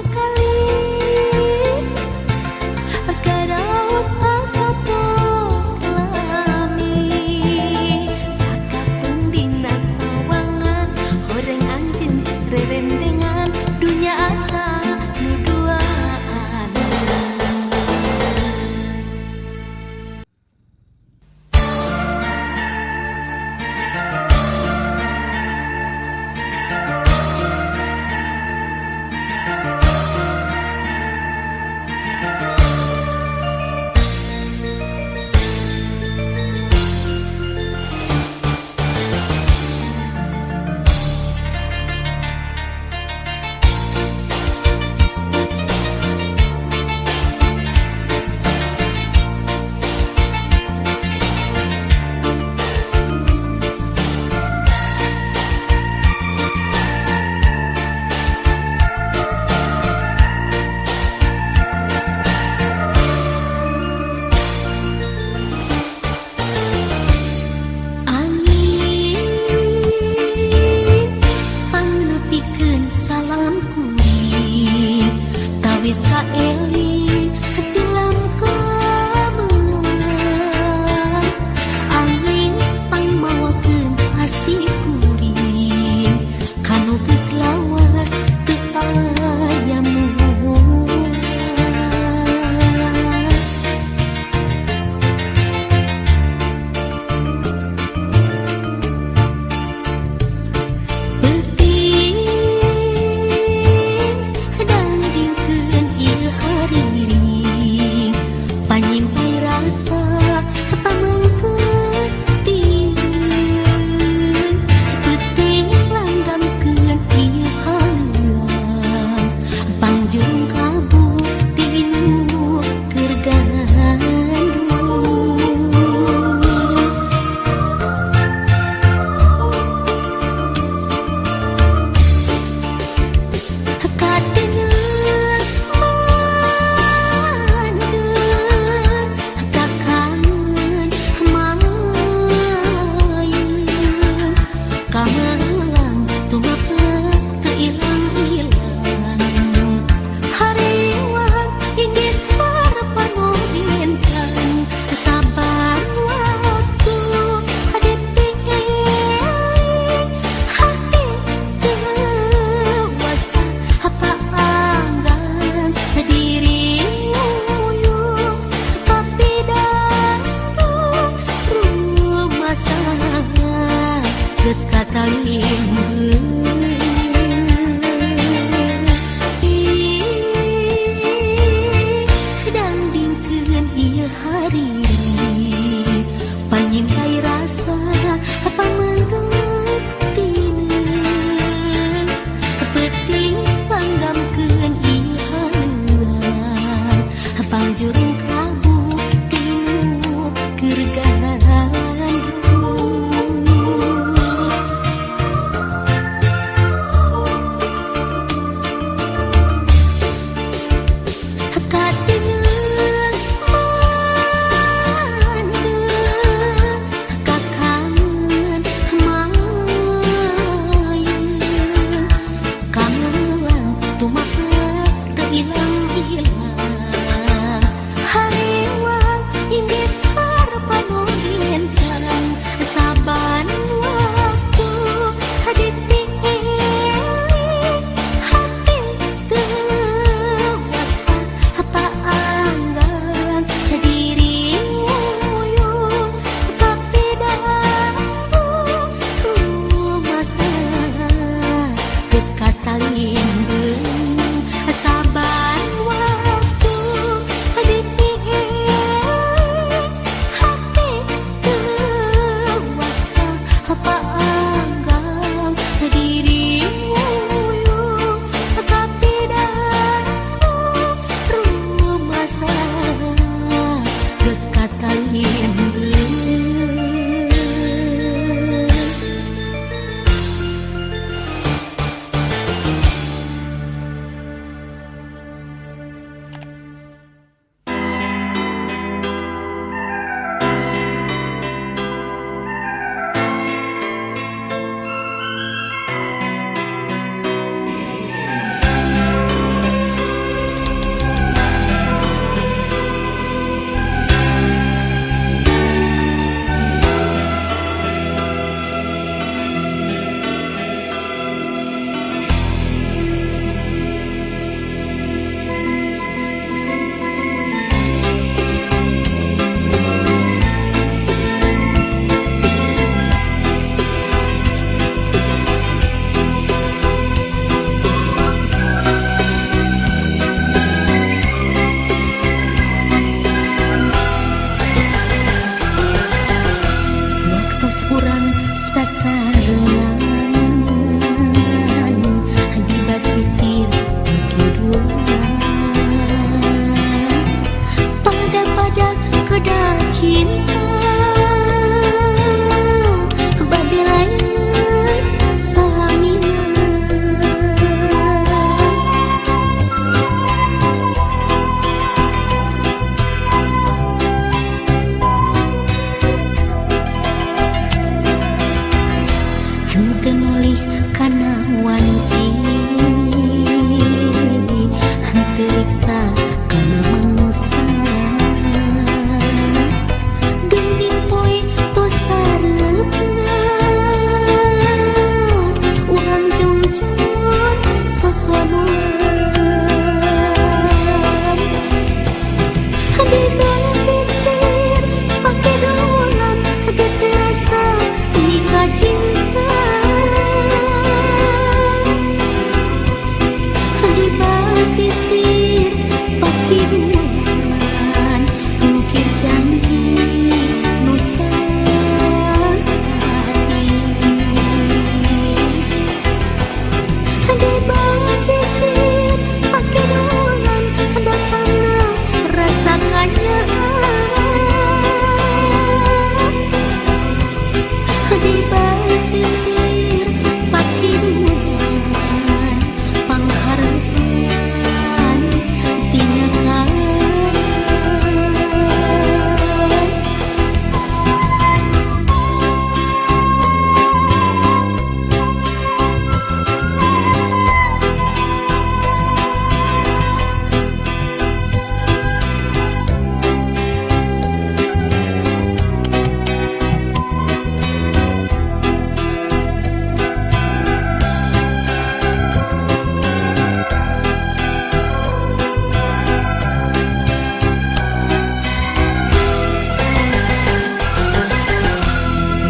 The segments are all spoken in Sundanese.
sakali karaos asa tos lami sakapeung dina sawangan horeng anjeun rerendengan dunya asa nu duaan. Angin pangnepikeun salam kuring tawis kaeling tilam kameunang angin pangmawakeun asih kuring kanu geus lawas teu aya muhungan. Peuting dangdingkeun ieu hari. Di basisir pakai dolan geus terasa nikah cinta. Di basisir pakai dolan ngukir janji nu sahati. Di basisir pakai dolan datangna rasa kanyaah. Di basisir pakai dolan pangharepan tina karan.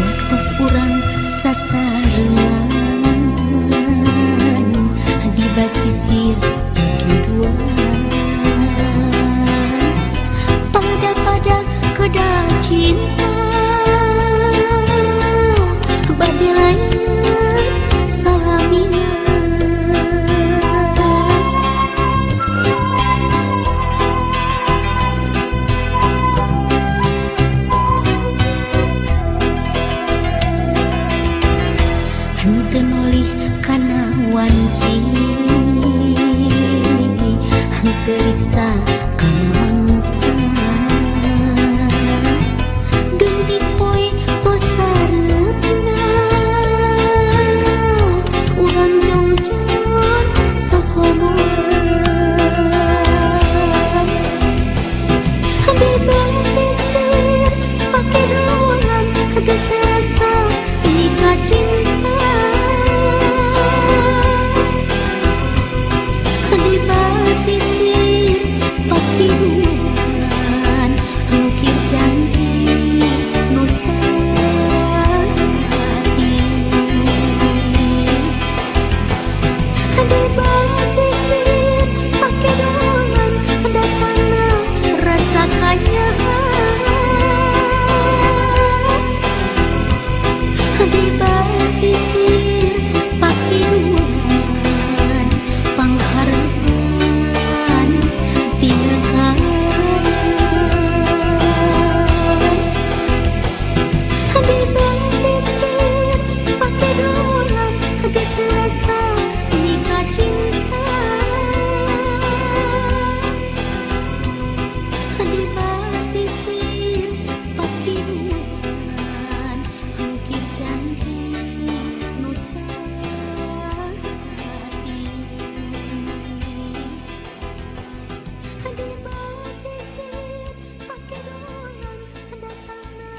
Waktos urang sasarengan di basisir pakiduan, pada-pada kedal cinta bade lain salamina. Henteu nolih kana wanci, henteu riksa kana mangsa. Geuning poe tos sareupna, urang jongjon sosomoan. Di basisir pake dolan geus terasa nikah cinta. Di basisir pakai dolan ngukir janji nu sahati. Di basisir pake dolan datangna rasa kanyaah. Di basisir pake dolan pangharepan tina karan. Di basisir pake dolan geus terasa nikah cinta. Di basisir pake dolan ngukir janji nu sahati. Di basisir pake dolan datangna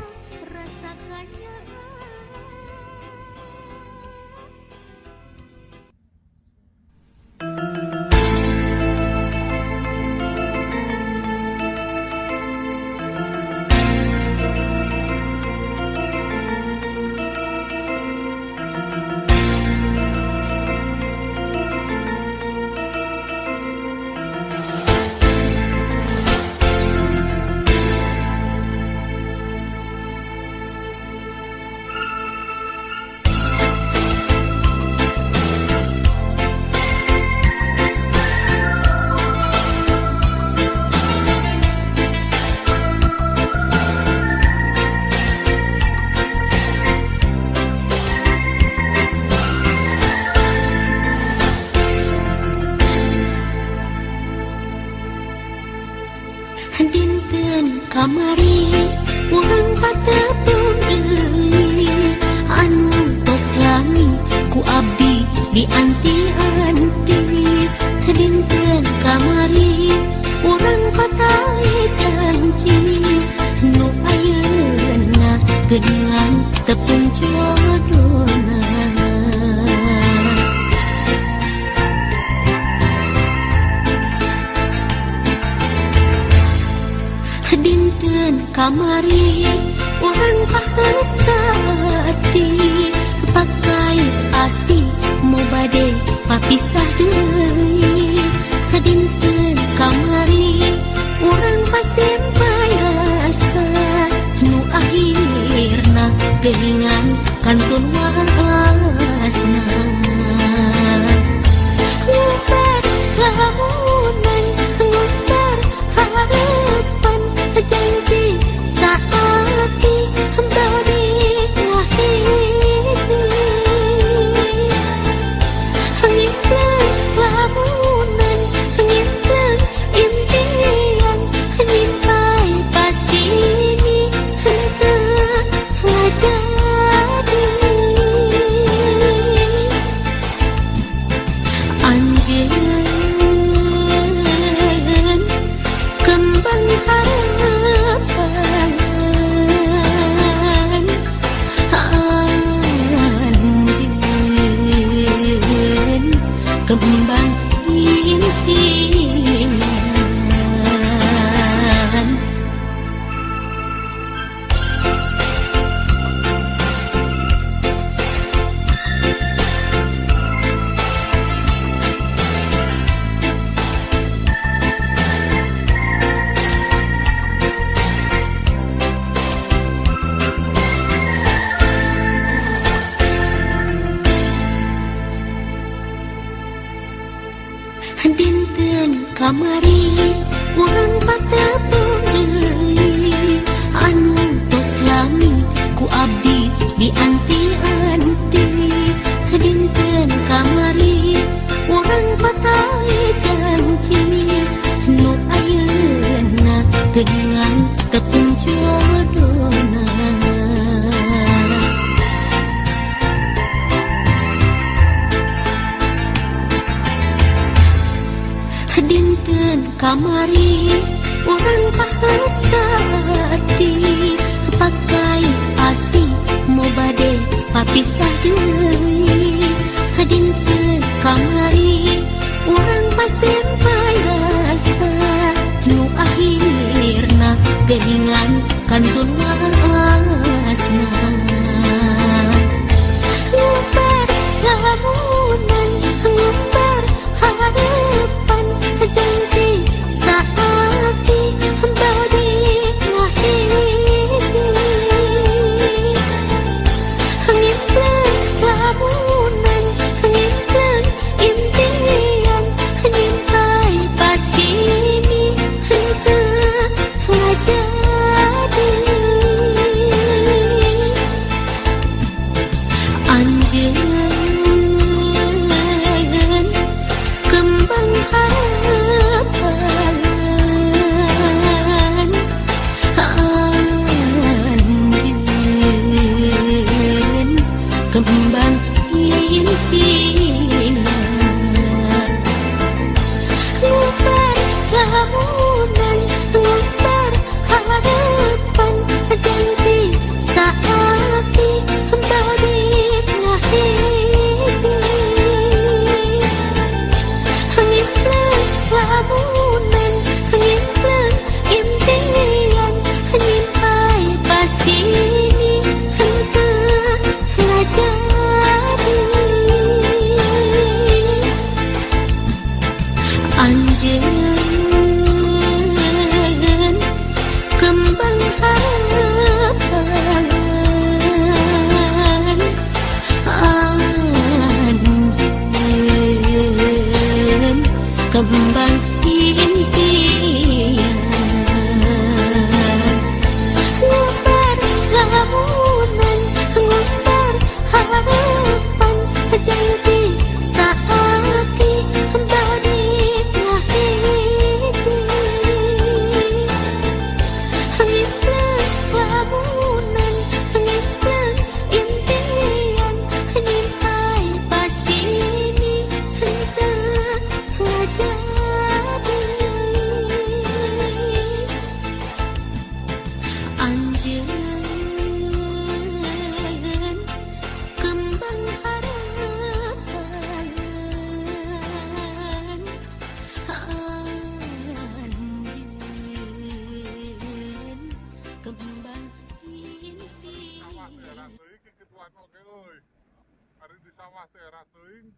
rasa kanyaah. Dinten kamari urang patepung deui anu tos lami ku abdi dianti-anti. Dinten kamari urang patali janji nu ayeuna geuningan tepung jodona. Dinten kamari urang pahet saati pakai asi mau bade papisah deui. Dinten kamari urang pasempai rasa nu akhirna geuningan kantun waasna. Ngubar lamunan ngubar harapan janji saati bade ngahiji. Ngimpleng lamunan ngimpleng impian nyimpai pasini henteu ngajadi. Anjeun kembang harapan, anjeun kembang impian. Dinten kamari urang patepung deui anu tos lami ku abdi dianti-anti. Dinten kamari urang patali janji nu ayeuna geuningan tepung jodona. Dinten kamari urang pahet saati pakai asi mau bade papisah deui. Dinten kamari urang pasempai rasa nu akhirna geuningan kantun waasna. Ngubar lamunan ngubar harapan janji saati bade ngahiji. Ngimpleng lamunan ngimpleng impian nyimpai pasini henteu ngajadi. Anjeun kembang harapan, anjeun kembang impian. Ngubar lamunan ngubar harapan janji saati bade ngahiji. Ngimpleng lamunan ngimpleng impian nyimpai pasini henteu ngajadi. Anjeun kembang harapan, anjeun kembang impian. Ngubar lamunan ngubar harapan janji saati bade ngahiji. Ngimpleng lamunan ngimpleng impian nyimpai pasini henteu ngajadi. Mah teu era teuing.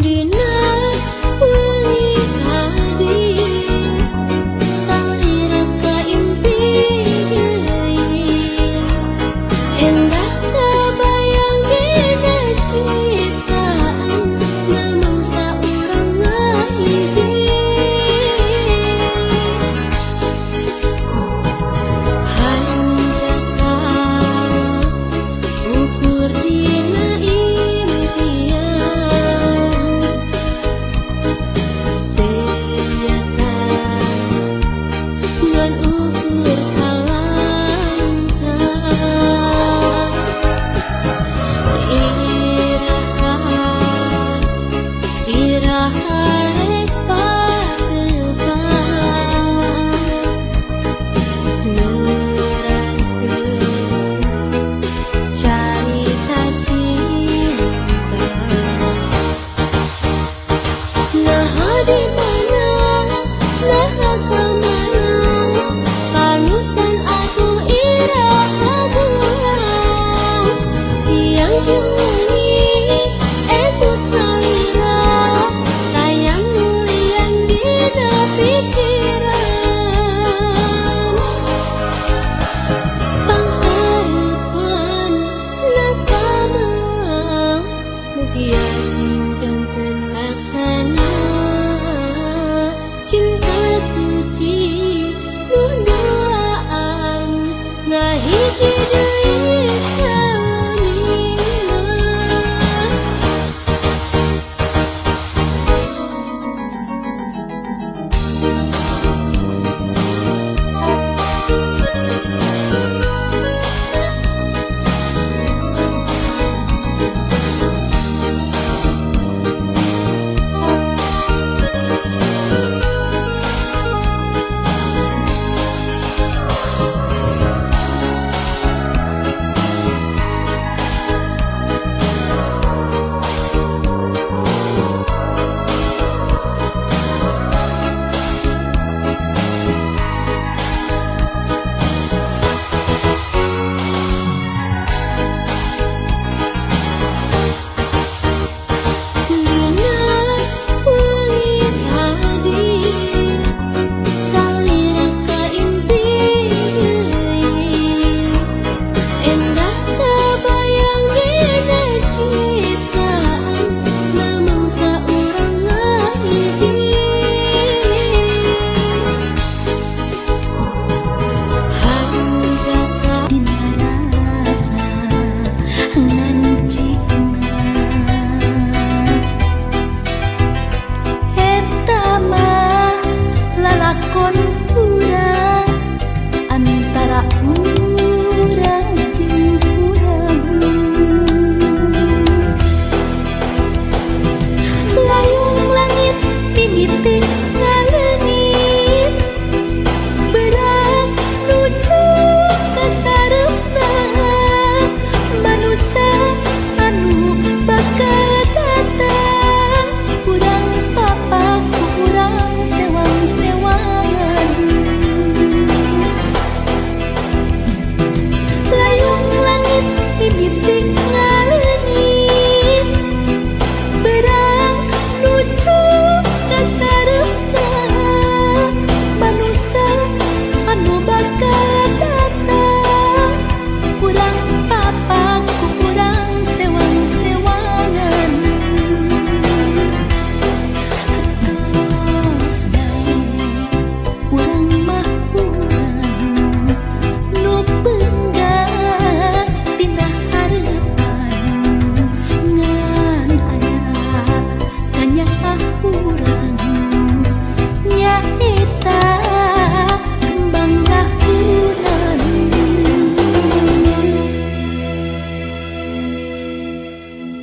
Dina wengi tadi salira kaimpi deui, endah kabayang dina ciptaan namung saurang ngahiji. Hanjakal ukur dina impian, ternyata ngan ukur kalangkah. Iraha iraha rek patepang, neraskeun carita cinta. Naha di mana, naha ka mana, panutan aku iraha buang. Siang jeung wengi emut salira, tayang nulian dina pikiran. Pangharepan na ka maang, mugia.